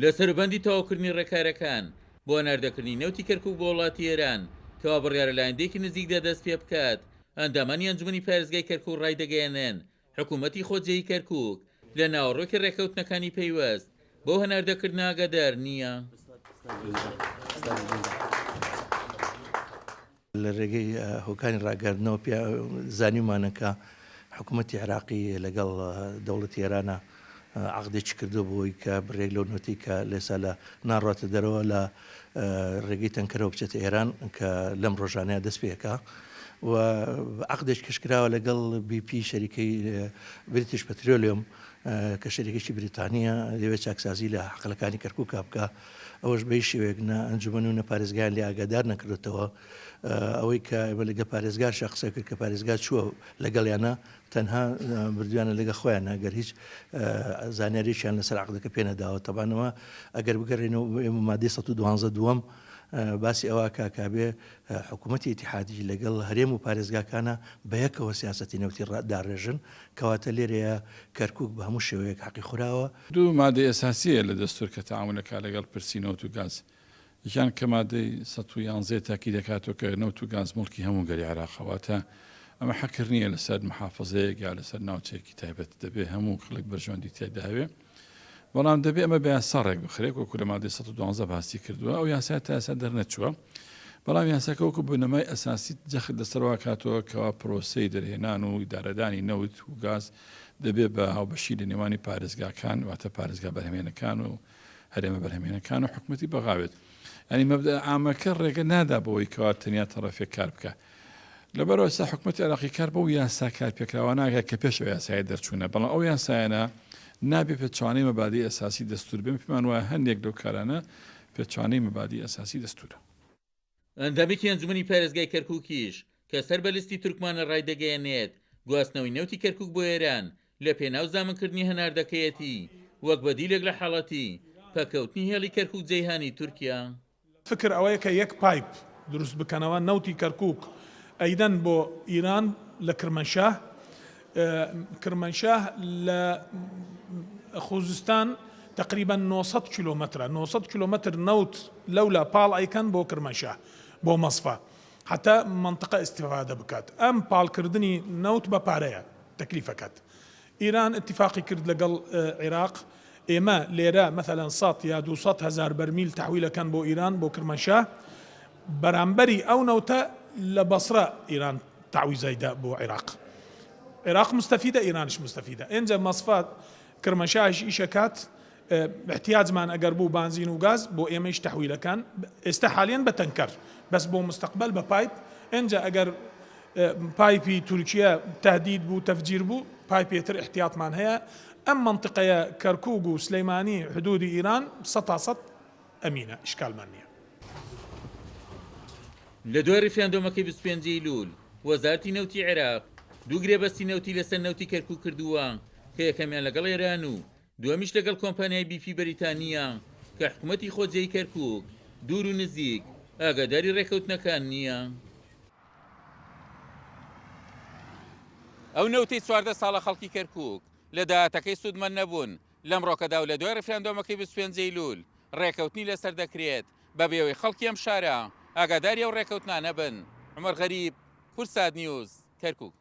لە سەروبەندی تەواوکردنی ڕێکارەکان بۆ هەناردەکردنی نەوتی کەرکوک بۆ وڵاتی ئێران کەوا بڕیارە لە ئایندەیەکی نزیکدا دەست پێبکات، ئەندامانی ئەنجومەنی پارێزگای کەرکوک ڕایدەگەیەنن، حکومەتی خۆجێیی کەرکوک لە ناوەڕۆکی ڕێککەوتنەکانی پەیوەست بەو هەناردەکردنە ئاگادار نییە. لە رێگەی هۆکانی راگەیاندنەوە پێ زانیومانە کە حکوومەتی عێراقی لەگەڵ دەوڵەتی ئێرانە عەقدێکی کردووە بۆی کە بڕێک لەو نەوتەی کە لێسا لە ناڕاتە دەرەوە لە رێگەی تەنکەرەوە بچێتە ئێران کە لەم رۆژانەیە دەست پێکا و عەقدێک کەشکراوە لەگەڵ بی پی شەریکەی بریتش پەترۆلیۆم کە شەریکێکی بریتانییە دەیەوێت چاکسازی لە حەقلەکانی کەرکووکا بکا، ئەوەش بە هیچ شێوەیەک نە ئەنجومەن و نە پارێزگایان لێ ئاگادار نەکردۆتەوە. ئەوەی کە ئێمە لەگەڵ پارێزگارشا قسە کرد کە پارێزگار چووە لەگەڵیانە تەنها بردویانە لەگەڵ خۆیانە گەر هیچ زانیاریەکیان لەسەر عەقدەکە پێ نەداوە. تەبعەن ئەمە ئەگەر بگەڕێینەوە ئێمە مادەی 112 دووەم باسی ئەوە کا کە بێ حکوومەتی ئیتیحادی لەگەڵ هەرێم و پارێزگاکانە بەیەکەوە سیاسەتی نەوتی داڕێژن کەواتە لێرەیە کەرکوک بە هەموو شێوەیەک حەقی خوراوە. دوو مادەی ئەساسی هەیە لە دەستور کە تەعامول ئەکا لەگەڵ پرسی نەوت و گاز، یەکیان کە مادەی 111 تاکید ئەکاتەوە کە نەوت و گاز موڵکی هەموو گەلی عێراقە، واتە ئەمە حەکر نییە لەسەر محافزەیەک یا لەسەر ناوچەیەکی تایبەت، دەبێ هەموو خەڵک بەرژەوەندی تیایدا هەبێ، بەڵام دەبێ ئەمە بە یاسا ڕێک بخرێت وەکو لە مادەی 112 باسی کردووە، ئەو یاسایە تا ئێستا دەرنەچووە، بەڵام یاساکە وەکو بنەمای ئەساسی جەخت لەسەر وا کاتەوە کەوا پرۆسەی دەرهێنان و ئیدارەدانی نەوت و گاز دەبێ بە هاوبەشی لە نێوانی پارێزگاکان واتە پارێزگا بەرهەمێنەکان و هەرێمە بەرهەمێنەکان و حکومەتی بەغا بێت. یانی مەبدەئ عامەکە ڕێگە نادا بەوەی کەوا تەنیا تەڕەفێک کار بکا. لەبەرئەوە ئێستا حکومەتی عێراقی کار بەو یاسا کارپێکراوە ناکات کە پێش ئەو یاسایە دەرچوونە، بەڵام ئەو یاسایانە نابێ پێچەوانەی مەبادیی ئەساسی دەستوور بن، پێمان وایە هەندێک لەو کارانە پێچەوانەی مەبادیی ئەساسی دەستوورە. ئەندامێکی ئەنجومەنی پارێزگای کەرکوکیش کە سەر بە لیستی تورکمانە ڕایدەگەیەنێت، گواستنەوەی نەوتی کەرکوک بۆ ئێران لەپێناو زامنکردنی هەناردەکەیەتی وەک بەدیلێک لە حاڵەتی پەککەوتنی هێڵی کەرکوک جەیهانی تورکیا. فکر ئەوەیە کە یەک پایپ دروست بکەنەوە نەوتی کەرکوک ئەیدەن بۆ ئیران لە کرمەنشاه کرمەنشاه لە خوزستان تقریبا 900 کیلومترە 900 کیلومتر نەوت لەولا پاڵ ئەیکەن بۆ کرمەنشاه بۆ مەسفا حتا منطقە استفادە بکات ئەم پاڵکردنی نەوت بە پارەیە تەکلیفەکات ئیران ئیتیفاقی کرد لەگەڵ عیراق، ئێمە لێرە مەسەلەن سەد یا 200 هەزار بەرمیل تەحویل ئەکەن بۆ ئیران بۆ کرمانشاه، بەرامبەری ئەو نەوتە لە بەسرە ئیران تەعویزای دا بۆ عیراق. عیراق مستەفیدە ئیرانیش مستەفیدە. ئینجا مەسفا کرمانشاهیش ئیش ئەکات، احتیاجمان ئەگەر بوو بانزین و گاز بۆ ئێمەیش تەحویل ئەکەن، ئێستا حالیەن بە تەنکەر، بەس بۆ مستەقبەل بە پایپ، ئینجا ئەگەر پایپی تورکیە تەهدید بوو تەفجیر بوو پایپێ تر ئیحتیاتمان هەیە ئەم مەنتقەیە کەرکوک و سلیمانی حدودی ئیران سەتا سەت ئەمینە ئیشکالمان نیە. لە دوای ڕیفراندۆمەکەی 25 ئەیلول، وەزارەتی نەوتی عێراق دوو گرێبەستی نەوتی لەسەر نەوتی کەرکوک کردووە کە یەکەمیان لەگەڵ ئێران و دووەمیش لەگەڵ کۆمپانیای بی پی بەریتانییە کە حکومەتی خۆجێی کەرکوک دوور و نزیک ئاگاداری ڕێککەوتنەکان نییە. ئەو نەوتەی 14 ساڵە خەڵکی کەرکوک لە داهاتەکەی سوودمەند نەبوون، لەمڕۆکەدا و لە دوای ڕیفراندۆمەکەی 25 ئەیلول ڕێکەوتنی لەسەر دەکرێت بەبێ ئەوەی خەڵکی ئەم شارە ئاگاداری ئەو ڕێکەوتنانە بن. عومەر غەریب، کوردسات نیوز، کەرکوک.